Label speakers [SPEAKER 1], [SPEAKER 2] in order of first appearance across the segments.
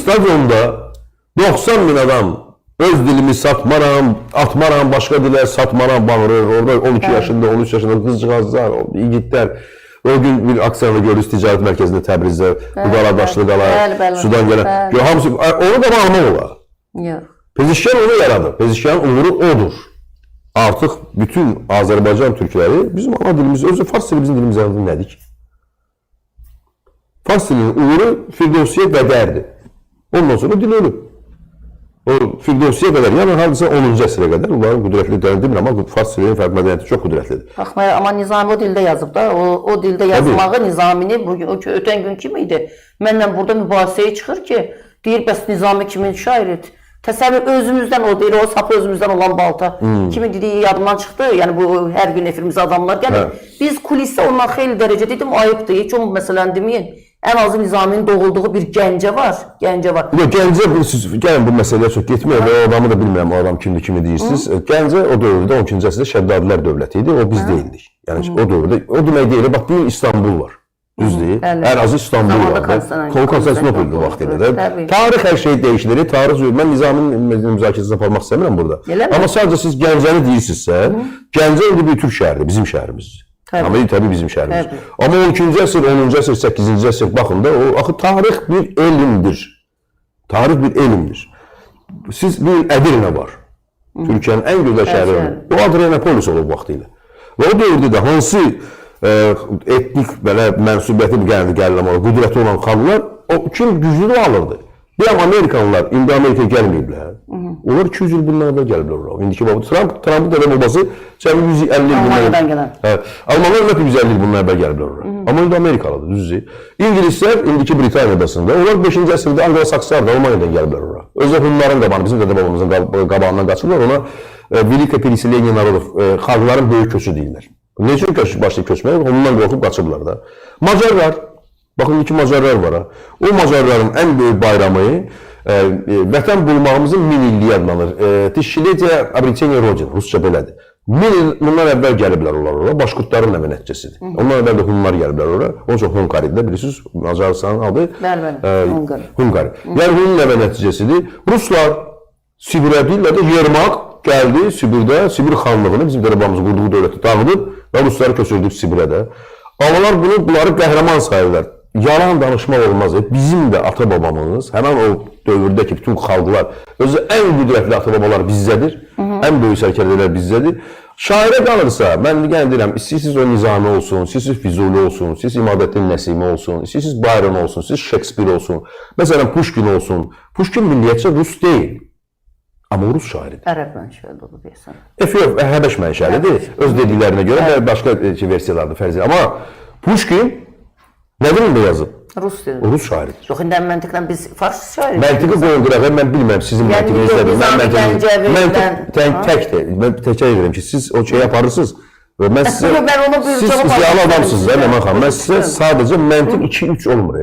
[SPEAKER 1] Stadionda 90 min adam öz dilimi satmaram, atmaram, başqa dilə satmaram bağırır. Orada 12 yaşında, 13 yaşında qızcığazlar, o igidlər. O gün bir aksiyanı gördünüz ticarət mərkəzində Təbrizdə, bu qala, Daşlı qala,
[SPEAKER 2] Bəli, bəli.
[SPEAKER 1] sudan gələn.
[SPEAKER 2] Bəli.
[SPEAKER 1] Gör, hamısı, onu da almaq olar.
[SPEAKER 2] Yox.
[SPEAKER 1] Pezeşkan onu yaradır. Pezeşkanın uğuru odur. Artıq bütün Azərbaycan türkləri bizim ana dilimiz, özü fars dili bizim dilimizə nədir ki? Fars dilinin uğuru Firdevsiyə qədərdir. Ondan sonra dil ölüb. O Firdevsiyə qədər, yəni hardasa 10-cu əsrə qədər onların qüdrətli dönemi demirəm, amma fars dilinin fərq mədəniyyəti çox qüdrətlidir.
[SPEAKER 2] Baxmayaraq, amma Nizami o dildə yazıb da, o dildə yazmağı Nizamini bugün o ötən gün kim idi? Mənlə burada mübahisəyə çıxır ki, deyir bəs Nizami kimin şairidir? Təsəvvür özümüzdən o deyir, o sapı özümüzdən olan balta. Kimin dediyi yadımdan çıxdı. Yəni bu hər gün efirimizə adamlar gəlir.
[SPEAKER 1] Hə.
[SPEAKER 2] Biz kulisdə ondan xeyli dərəcə dedim, ayıbdır. Heç o məsələni deməyin. Ən azı Nizaminin doğulduğu bir Gəncə var. Gəncə var.
[SPEAKER 1] Yox, Gəncə bilirsiniz, gəlin bu məsələyə çox getməyək və o adamı da bilmirəm, o adam kimdir, kimi deyirsiniz. Gəncə o dövrdə 12-ci əsrdə Şəddadilər dövləti idi, o biz deyildik. Yəni o dövrdə o demək deyil, bax bu gün İstanbul var. Düz deyil?
[SPEAKER 2] Bəli.
[SPEAKER 1] Ərazi İstanbul
[SPEAKER 2] Zamanında
[SPEAKER 1] var. Konstantinopol vaxtı ilə də.
[SPEAKER 2] Təbii.
[SPEAKER 1] Tarix hər şeyi dəyişdirir. Tarix mən Nizaminin müzakirəsini aparmaq istəmirəm burada.
[SPEAKER 2] Eləmi?
[SPEAKER 1] Amma sadəcə siz Gəncəni deyirsinizsə, Gəncə indi bir türk şəhəridir, bizim şəhərimiz.
[SPEAKER 2] Təbii.
[SPEAKER 1] Amma təbii bizim şəhərimiz.
[SPEAKER 2] Təbii.
[SPEAKER 1] Amma 12-ci əsr, 10-cu əsr, 8-ci əsr baxın da o axı tarix bir elmdir. Tarix bir elmdir. Siz bir Ədirnə var. Türkiyənin ən gözəl şəhəri.
[SPEAKER 2] şəhəri.
[SPEAKER 1] O Adrianopolis olub vaxtilə. Və o dövrdə də hansı etnik belə mənsubiyyəti gəldi gəlirəm ora, qüdrəti olan xalqlar o kim güclü alırdı. Bir Amerikanlılar indi Amerikaya gəlməyiblər. Onlar 200 il bundan əvvəl gəliblər ora. İndiki baba Trumpın dədə babası cəmi 150 il bundan
[SPEAKER 2] Almaniyadan gələn.
[SPEAKER 1] Hə, Almanlar ümumiyyətlə 150 il bundan əvvəl gəliblər ora. Amma indi Amerikalıdır, düzdür. İngilislər indiki Britaniya adasında, onlar 5-ci əsrdə Anglo-Sakslar da Almaniyadan gəliblər ora. Özü Hunların qabağını, bizim dədə babamızın qabağından qaçırlar, ona Velika Переселение народов, xalqların böyük köçü deyirlər. Nə üçün köç, başlayıb köçməyə? Ondan qorxub qaçıblar da. Macarlar, baxın indiki Macarlar var ha. O Macarların ən böyük bayramı vətən bulmağımızın min illiyi adlanır. Тысячелетие обретения Родины, rusca belədir. Min il bundan əvvəl gəliblər onlar ora, Başqurtların nəvə nəticəsidir. Ondan əvvəl də Hunlar gəliblər ora. Onun üçün Hunqaridir də bilirsiniz, Macarıstanın adı.
[SPEAKER 2] Bəli, bəli, Hunqari.
[SPEAKER 1] Hunqari. Yəni Hun nəvə nəticəsidir. Ruslar Sibirə deyirlər də Yermak gəldi Sibirdə, Sibir xanlığını bizim dədə-babamızın qurduğu dövləti dağıdıb və rusları köçürdük Sibirə də. Allalar bunları qəhrəman sayırlar. Yalan danışmaq olmaz. Bizim də ata-babamız həmən o dövrdəki bütün xalqlar, özü ən qüdrətli ata-babalar bizdədir. Ən böyük sərkərdələr bizdədir. Şairə qalırsa, mən yenə deyirəm, istəyirsiniz o Nizami olsun, istəyirsiniz Füzuli olsun, istəyirsiniz İmadəddin Nəsimi olsun, istəyirsiniz Byron olsun, istəyirsiniz Şekspir olsun, məsələn Pushkin olsun. Pushkin milliyyətçi rus deyil. Amma o rus şairidir.
[SPEAKER 2] Ərəb mənşəli olub deyəsən.
[SPEAKER 1] Efiof, Həbəş mənşəlidir. Öz dediklərinə görə və başqa versiyalardır fərzi. Amma Pushkin nə dilində yazıb?
[SPEAKER 2] Rus dili.
[SPEAKER 1] O rus şairidir.
[SPEAKER 2] Yox, indi məntiqlə biz fars şairi.
[SPEAKER 1] Məntiqi qoyun qırağa, mən bilmirəm sizin
[SPEAKER 2] Yəni,
[SPEAKER 1] məntiqiniz nədir. Mən
[SPEAKER 2] Nizami
[SPEAKER 1] məntiqiniz-
[SPEAKER 2] Gəncəvi
[SPEAKER 1] Məntiq təkdir. Mən təkrar edirəm ki, siz o şeyi aparırsınız və mən sizə
[SPEAKER 2] Yox, mən ona bir
[SPEAKER 1] siz
[SPEAKER 2] cavab
[SPEAKER 1] ziyalı
[SPEAKER 2] almaq
[SPEAKER 1] adamsınız,
[SPEAKER 2] istəmirəm.
[SPEAKER 1] Nəman xanım. Mən sizə sadəcə məntiq 2-3 olmur.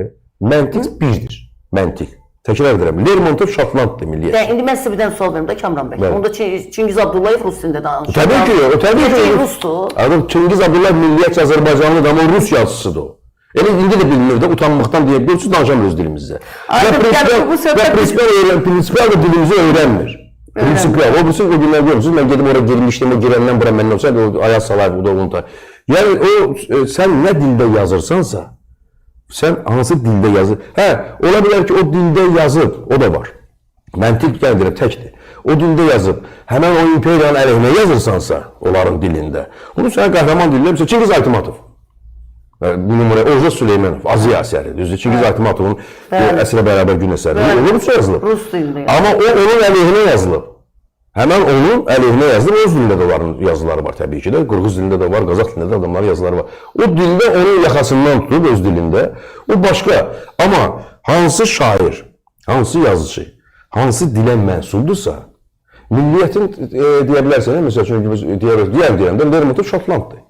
[SPEAKER 1] Məntiq birdir. Məntiq. Təkrar edirəm. Lermontov Şotlanddır milliyyətçi.
[SPEAKER 2] Yəni, indi mən sizə bir dənə sual verim də Kamran bəy.
[SPEAKER 1] Bəli.
[SPEAKER 2] Onda Çingiz Abdullayev rus dilində danışır.
[SPEAKER 1] Təbii ki, o təbii ki.
[SPEAKER 2] Rusdur.
[SPEAKER 1] Adam Çingiz Abdullayev milliyyətçi Azərbaycanlıdır, amma o rus yazıçısıdır o. Elə indi də bilmir də utanmaqdan deyə bilirsiniz danışamır öz dilimizdə.
[SPEAKER 2] Aydın,
[SPEAKER 1] Və
[SPEAKER 2] yəni bu
[SPEAKER 1] prinsipial,
[SPEAKER 2] söhbət
[SPEAKER 1] və prinsipial, öyrən, prinsipial da dilimizi öyrənmir. Prinsipial. O bilsin o günlər görürsünüz, mən gedib ora girmişdim, o girəndən bura məndən olsaydı o Ayaz Salayev o da onu da. Yəni o sən nə dildə yazırsansa, sən hansı dildə yazır? Hə, ola bilər ki, o dildə yazıb, o da var. Məntiq yenə deyirəm, təkdir. O dildə yazıb, həmən o imperiyanın əleyhinə yazırsansa, onların dilində, onu sənə qəhrəman deyirlər. Məsələn, Çingiz Aytmatov. Bu nümunə Oğuz Süleymanov, Aziya əsəri. Düzdür, Çingiz Aytmatovun əsrə bərabər gün əsəri. O rusca yazılıb.
[SPEAKER 2] Rus dilində.
[SPEAKER 1] Amma o onun əleyhinə yazılıb. Həmən onun əleyhinə yazılıb. Öz dilində də onların yazıları var təbii ki də. Qırğız dilində də var, Qazaq dilində də adamların yazıları var. O dildə onun yaxasından tutub öz dilində. O başqa. Amma hansı şair, hansı yazıcı, hansı dilə mənsubdursa, milliyyətin deyə bilərsən, məsəl üçün biz deyər deyəndə Lermontov Şotlanddır.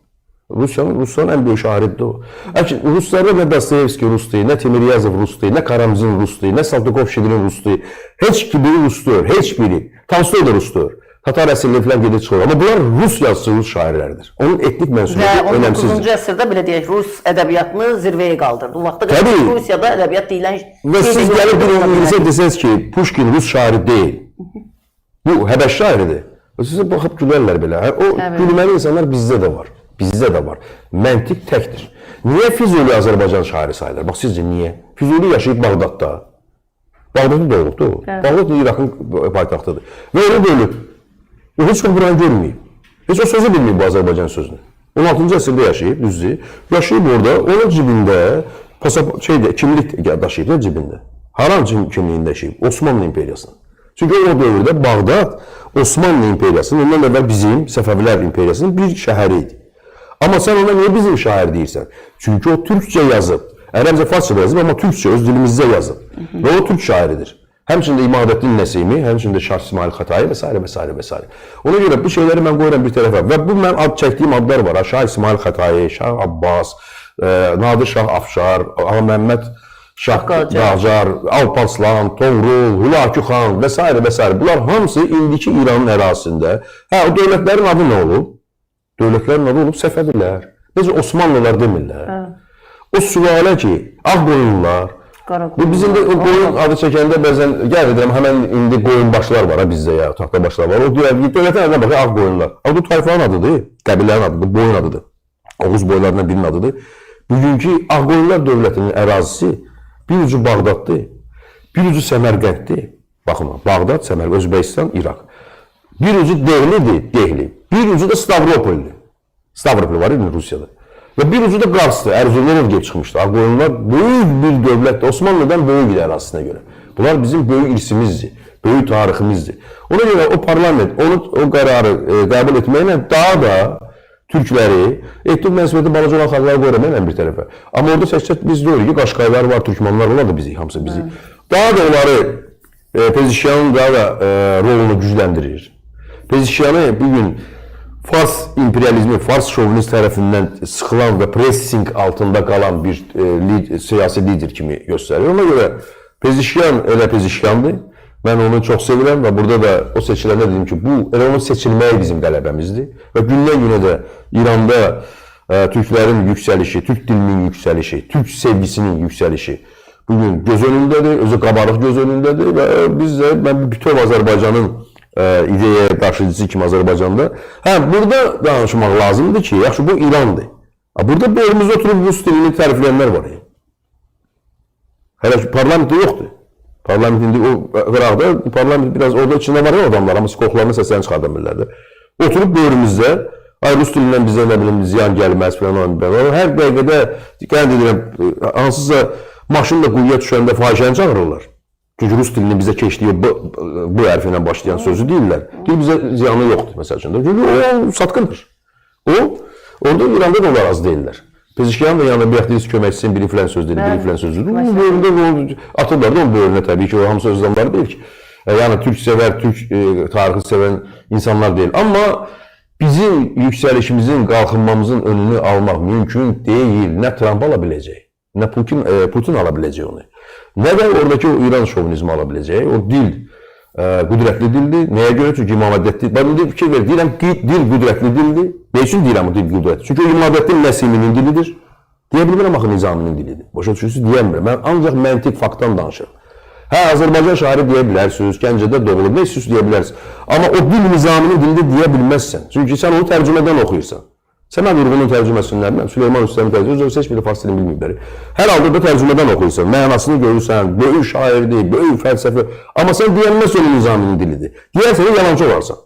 [SPEAKER 1] Rusların ən böyük şairidir o. Əki ruslarda nə Dostoyevski rusdur, nə Timiryazev rusdur, nə Karamzin rusdur, nə Saltykov-Şedrin rusdur. Heç biri rus deyil, heç biri. Tolstoy da rus deyil. Tatar əsilli falan gedir çıxır. Amma bunlar Rus yazıcı, Rus şairləridir. Onun etnik
[SPEAKER 2] Və
[SPEAKER 1] mənsubiyyəti önəmsizdir.
[SPEAKER 2] 19-cu əsrdə belə deyək, Rus ədəbiyyatını zirvəyə qaldırdı. O vaxta qədər
[SPEAKER 1] Təbii.
[SPEAKER 2] Rusiyada ədəbiyyat deyilən
[SPEAKER 1] Və
[SPEAKER 2] şey
[SPEAKER 1] siz
[SPEAKER 2] də
[SPEAKER 1] gəlib bir
[SPEAKER 2] yoxdur.
[SPEAKER 1] İngilisə desəniz ki, Pushkin Rus şairi deyil. Bu Həbəş şairidir. Sizə baxıb gülərlər belə. Hə, o gülməli insanlar bizdə də var. Bizdə də var. Məntiq təkdir. Niyə Füzuli Azərbaycan şairi sayılır? Bax sizcə niyə? Füzuli yaşayıb Bağdadda. Bağdadda doğulubdu o. Bağdad İraqın paytaxtıdır. Və orada ölüb. O heç kim buranı görməyib. Heç o sözü bilməyib bu Azərbaycan sözünü. 16-cı əsrdə yaşayıb, düzdür. Yaşayıb orada, onun cibində pasaport şeydə kimlik daşıyıb da cibində. Haran kimliyində yaşayıb? Osmanlı imperiyasının. Çünki o dövrdə Bağdad Osmanlı imperiyasının, ondan əvvəl bizim Səfəvilər imperiyasının bir şəhəri idi. Amma sən ona niyə bizim şair deyirsən? Çünki o türkcə yazıb. Ərəbcə, farsça da yazıb, amma türkcə öz dilimizdə yazıb. Və o türk şairidir. Həmçinin də İmadəddin Nəsimi, həmçinin də Şah İsmail Xətai və s. və s. və s. Ona görə bu şeyləri mən qoyuram bir tərəfə və bu mən ad çəkdiyim adlar var. Ha, Şah İsmail Xətai, Şah Abbas, Nadir Şah Afşar, Ağa Məhəmməd Şah
[SPEAKER 2] Qacar.
[SPEAKER 1] Qacar, Alparslan, Toğrul, Hülakü xan və s. və s. Bunlar hamısı indiki İranın ərazisində. Hə, o dövlətlərin adı nə olub? Dövlətlərin adı olub Səfəvilər. Necə Osmanlılar demirlər. O sülalə ki, Ağqoyunlular.
[SPEAKER 2] Qaraqoyunlular.
[SPEAKER 1] Bu bizim də o qoyun adı çəkəndə bəzən gəl edirəm, həmən indi qoyunbaşlar var ha bizdə ya, taxtabaşlar var. O deyir, dövlətin adına bax, Ağqoyunlular. Amma bu tayfanın adıdır, qəbilələrin adıdır, boyun adıdır. Oğuz boylarından birinin adıdır. Bugünkü Ağqoyunlular dövlətinin ərazisi bir ucu Bağdaddır, bir ucu Səmərqənddir. Baxın, Bağdad, Səmərqənd, Özbəkistan, İraq. Bir ucu Dehlidir, Dehli. Bir ucu da Stavropol'dur. Stavropol var idi Rusiyada. Və bir ucu da Qarsdır, Ərzurumdan gedib çıxmışdı. Ağqoyunlular böyük bir dövlətdir. Osmanlıdan böyük idi ərazisinə görə. Bunlar bizim böyük irsimizdir, böyük tariximizdir. Ona görə o parlament onu o qərarı qəbul etməklə daha da türkləri etnik mənsubiyyəti balaca olan xalqları qoyuram mən bir tərəfə. Amma orada təkcə biz deyirik ki, Qaşqaylar var, Türkmanlar, onlar da bizi, hamısı bizi. Daha da onları Pezişkiyanın daha da rolunu gücləndirir. Pezişkiyanı bugün Fars imperializmi, Fars şovinist tərəfindən sıxılan və pressing altında qalan bir siyasi lider kimi göstərir. Ona görə Pezişkiyan elə Pezişkiyandır. Mən onu çox sevirəm və burada da o seçiləndə dedim ki, bu elə onun seçilməyi bizim qələbəmizdir. Və gündən günə də İranda türklərin yüksəlişi, türk dilinin yüksəlişi, türk sevgisinin yüksəlişi bugün göz önündədir, özü qabarıq göz önündədir və biz də mən bütöv Azərbaycanın ideyaya qarşıcısı kimi Azərbaycanda. Hə, burada danışmaq lazımdır ki, yaxşı bu İrandır. Ha, burada böyrümüzdə oturub rus dilini tərifləyənlər var. Hələ ki parlamentdə yoxdur. Parlament indi o qıraqda, parlament biraz orada içində var ya adamlar, amma qoxularını səslərini çıxarda bilmirlər də. Oturub böyrümüzdə, ay rus dilindən bizə nə bilim ziyan gəlməz filan filan. Hər dəqiqədə qeyd edirəm, hansısa maşınla quyuya düşəndə fahişəni çağırırlar. Çünki rus dilinin bizə keçdiyi B hərfi ilə başlayan sözü deyirlər. Dil bizə ziyanı yoxdur məsəl üçün. Çünki o satqındır. O orada İranda da onlar az deyirlər. Pezişkiyan da yanında bir deyir köməkçisinin biri filan söz dedi, biri filan söz dedi. Bu böyründə o atırlar da onun böyrünə təbii ki, o hamısı öz adamları deyil ki. Yəni türk sevər, türk tarixi sevən insanlar deyil. Amma bizim yüksəlişimizin, qalxınmamızın önünü almaq mümkün deyil. Nə Trump ala biləcək, nə Putin ala biləcək onu. Nə də oradakı o İran şovinizmi ala biləcək. O dil qüdrətli dildir. Nəyə görə? Çünki İmaməddin, mən indi fikir ver, deyirəm ki, dil qüdrətli dildir. Nə üçün deyirəm o dil qüdrətli? Çünki o İmaməddin Nəsiminin dilidir. Deyə bilmirəm axı Nizaminin dilidir. Başa düşürsünüz? Deyə bilmirəm. Mən ancaq məntiq, faktdan danışıram. Hə, Azərbaycan şairi deyə bilərsiniz, Gəncədə doğulub, nə istəyirsiniz deyə bilərsiniz. Amma o dil Nizaminin dilində deyə bilməzsən. Çünki sən onu tərcümədən oxuyursan. Səməd Vurğunun tərcüməsindən, mən Süleyman Rüstəmin tərcüməsindən, özü heç biri fars dilini bilməyiblər. Hər halda da tərcümədən oxuyursan, mənasını görürsən, böyük şairdir, böyük fəlsəfə. Amma sən deyənməz onun Nizaminin dilidir. Deyərsən yalancı olarsan.